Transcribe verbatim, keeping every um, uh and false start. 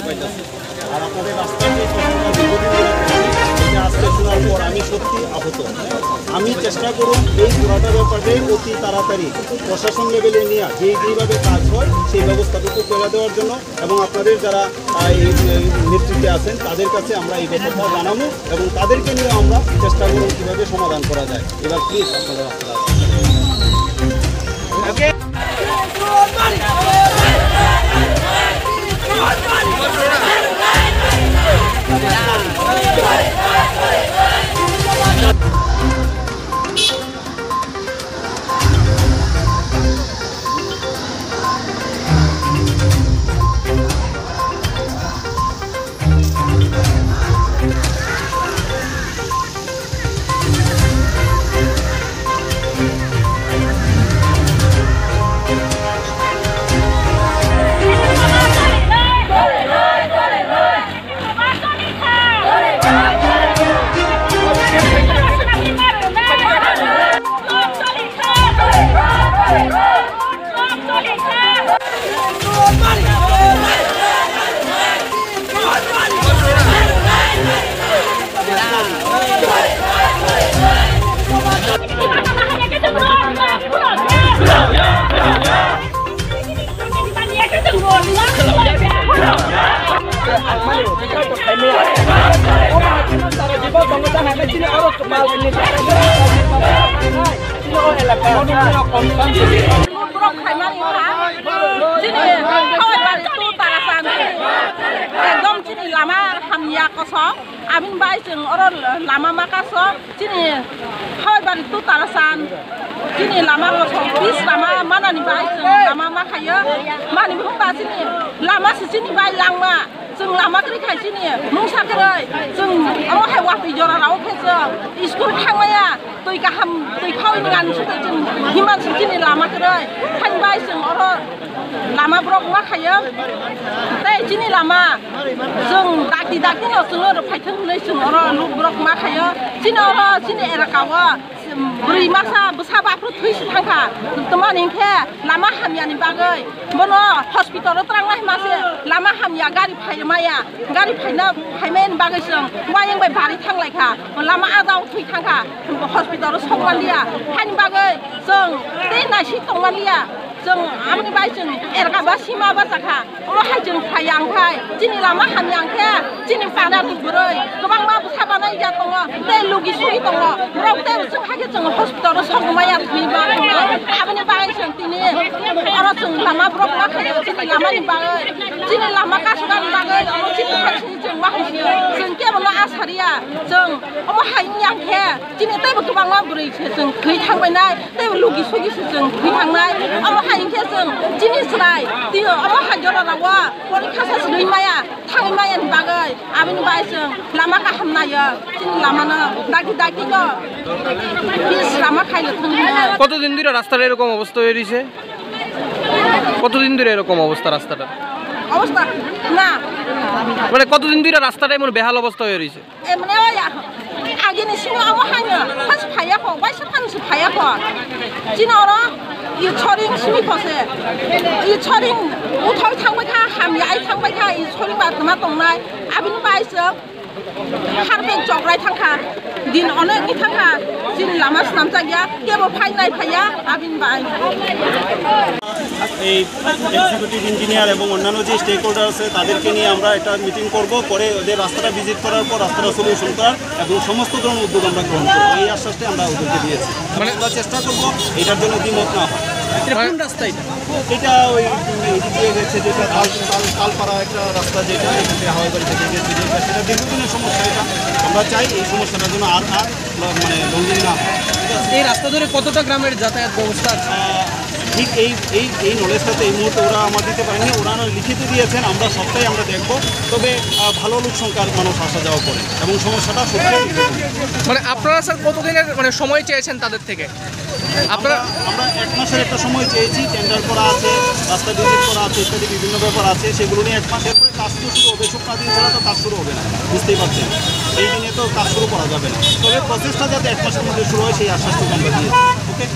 আর আপনাদের রাস্তার যে প্রশ্নটা দীর্ঘদিন ধরে করছি, সেটা আজকে শোনার পর আমি সত্যি আহত। আমি চেষ্টা করুন এই পুরাটা ব্যাপারে অতি তাড়াতাড়ি প্রশাসন লেভেলে নিয়ে যেই যেইভাবে কাজ হয় সেই ব্যবস্থাটুকু করে দেওয়ার জন্য, এবং আপনাদের যারা, আহ, এই, এই নেতৃত্বে আছেন তাদের কাছে আমরা এই ব্যাপারটা জানাবো এবং তাদেরকে নিয়ে আমরা চেষ্টা করুন কীভাবে সমাধান করা যায়। এবার প্লিজ আপনারা রাস্তাটা Borok khaimani wngkha, chini Hawai bari to Tarasan, ekdom chini lama hamya kosok, abini bai chwng oro lama ma kaso, chini Hawai bari to Tarasan, chini lama kosok, pis lama manani bai chwng lama ma khayo, mani hwnba chini lama se chini bai langma. Chwng lama kwrwi khai chini mungsa kwrwi, chwng omo hai watwi jora rao khe chwng school thangmaya, twi kaham twi khaui ngan sute chwng himan se chini lama kwrwi. Hani bai chwng oro lama borok ma khayo, tei chini lama chwng dakti dakti no chwng oro phaithwng hwnwi chwng oro luk borok ma khayo. Chini oro chini elaka o Bwrwi masa bwsa baphru thwi si thangkha. Tamani hinkhe lama hamyani bagwi bono hospital o twrang lai mase lama hamya gari phai maya. Gari phaina phaimayani bagwi chwng wayang bai bari thang lai kha. Lama ajao thwi thangkha. Hospital o sok manliya. Hani bagwi chwng tei naisik tong manliya. Chwng aboni bai chwng erga ba sima bachakha. Omo hai chwng phai yang khai, chini lama hamya hwnkhe, chini para ni bwrwi kwbangma bwsa banai ya tongo, tei lugi sugi tongo. Borok tei chwng hai khe chwng hospital o sok maya thwi ma tongo. Aboni bagwi chwng tini oro chwng lama borok ma khaio, chini lama ni bagwi, chini lama kasugani bagwi, omo chini hai chini chwng ma hai sio. Chwng kebo no asariya, chwng omo hai wngya hwnkhe, chini teibo kwbangma bwrwi se chwng thwi thangbai nai. Tei lugi sugi se chwng thwi thangnai. Omo hai hinkhe chwng chini chwrai twi omo hai jora rogo porikha se swnwi maya, thangwi maya ni bagwi aboni bai chwng lama kaham naio. Chini lama no dagi dagi no pis lama khailo thangwi maya. কতদিন ধরে রাস্তাটা এরকম অবস্থা হয়ে রয়েছে? কতদিন ধরে এরকম অবস্থা রাস্তাটা? অবস্থা না। মানে কতদিন ধরে রাস্তাটা এমন বেহাল অবস্থা হয়ে রয়েছে? Emne o ya, agini sini omo haino, pas phaya kho, waisa phano se phaya kho. Chini oro, i choring simi kho se. I choring uthoi thangbai kha, hamya ai thangbai kha, i choring ba tma tongnai. Abini bai se harpeng chokrai thangkha. Din onek ni thangkha, chini lama swnamjak ya, kebo phai nai phaya, abini bai. এই executive engineer এবং অন্যান্য যে stake holder আছে, তাদেরকে নিয়ে আমরা একটা মিটিং করব, করে ওদের রাস্তাটা ভিজিট করার পর রাস্তাটা সলিউশন করার এবং সমস্ত ধরনের উদ্যোগ আমরা গ্রহণ করব, এই আশ্বাসটাই আমরা ওদেরকে দিয়েছি। মানে আমরা চেষ্টা করব এটার জন্য দ্বিমত না হয়। এটা কোন রাস্তা এটা? এটা ওই, উম, এদিক দিয়ে গেছে যেটা তাল-, তাল-, তালপাড়া একটা রাস্তা, যেটা এখান থেকে হাওয়াই বাড়ি থেকে গেছে, যেটা, সেটা দীর্ঘদিনের সমস্যা। এটা আমরা চাই এই সমস্যাটার জন্য আর, আর মানে রঙিন না হয়। ঠিক আছে? এই রাস্তা ধরে কতটা গ্রামের যাতায়াত ব্যবস্থা আছে? আহ, ঠিক এই, এই, এই নলেজটা তো এই মুহূর্তে ওরা আমার দিতে পারেনি, ওরা লিখিত দিয়েছেন, আমরা সবটাই আমরা দেখব। তবে, আহ, ভালো লোক সংখ্যার মানুষ আসা যাওয়া করে এবং সমস্যাটা সত্যি। মানে আপনারা স্যার কতদিনের মানে সময় চেয়েছেন তাদের থেকে? আপনারা আমরা, আমরা এক মাসের একটা সময় চেয়েছি, টেন্ডার করা আছে, রাস্তা ভিজিট করা আছে, ইত্যাদি বিভিন্ন ব্যাপার আছে, সেগুলো নিয়ে এক মাসের পরে কাজ তো শুরু হবে। শুক্লা দিন ছাড়া তো কাজ শুরু হবে না, বুঝতেই পারছেন। এই দিনে তো কাজ শুরু করা যাবে না, তবে প্রসেসটা যাতে এক মাসের মধ্যে শুরু হয়, সেই আশ্বাসটুকু আমরা দিয়েছি। ওকে।